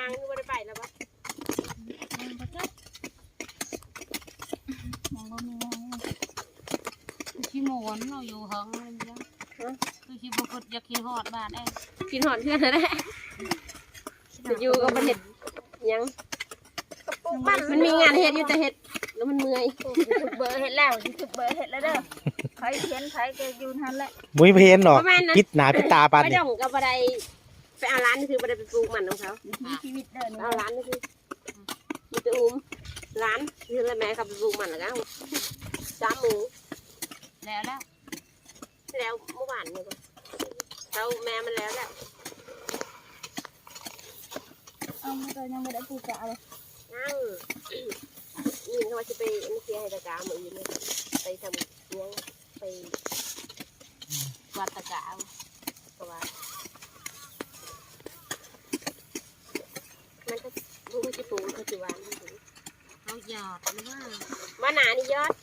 ນາງຄືບໍ່ໄດ້ໄປແລ້ວບໍ່? ຍັງບໍ່ຈັກ ຍັງບໍ່ມີງານ. ຄືຊິມ່ວນເນາະ ຢູ່ຫ້ອງນັ້ນ ຄືຊິບໍ່ຄິດ ຢາກຄິດຮອດບ້ານເດ້. ຄິດຮອດເຮືອນຫັ້ນແຫຼະ ຢູ່ກໍບໍ່ເຮັດຫຍັງ ມັນມີງານເຮັດຢູ່ ແຕ່ເຮັດແລ້ວມັນເມື່ອຍ. ຢູທູບເບີເຮັດແລ້ວ ຢູທູບເບີເຮັດແລ້ວເດີ. ໃຜເຫັນໃຜກໍຢູ່ຫັ້ນແຫຼະ ບໍ່ມີໃຜເຫັນດອກ ປະມານນັ້ນ ປິດໜ້າປິດຕາປານນີ້. ປ້າດອງກໍບໍ່ໄດ້ໄປເອົາຫຼານ ຄືບໍ່ໄດ້ໄປປູກມັນນຳເຂົາ. ວິຖີຊີວິດເດີ ໄປເອົາຫຼານຄື ມີແຕ່ອຸ້ມຫຼານ ຄືແມ່ເຂົາໄປປູກມັນແລ້ວກໍສາມໂມງ ແລ້ວ ແລ້ວ ແລ້ວມື້ວານນີ້ບໍ່ ເຂົາແມ່ມັນແລ້ວແລ້ວ. ເອົາ ມື້ໂຕຍັງບໍ່ໄດ້ປູກກະເລີຍ ຍັງ. ນີ້ເຂົາວ່າຊິໄປອັນນີ້ ເຄຍໃຫ້ຕະກາມື້ອື່ນນີ້ ໄປທຳຫຍັງ ໄປກວາດຕະກາເອົາ ເພາະວ່າມັນກໍບໍ່ຮູ້ຊິປູກ ເຂົາຊິວ່າ ເຮົາຢອດ ຫຼືວ່າ ວ່າໜ້ານີ້ຢອດ.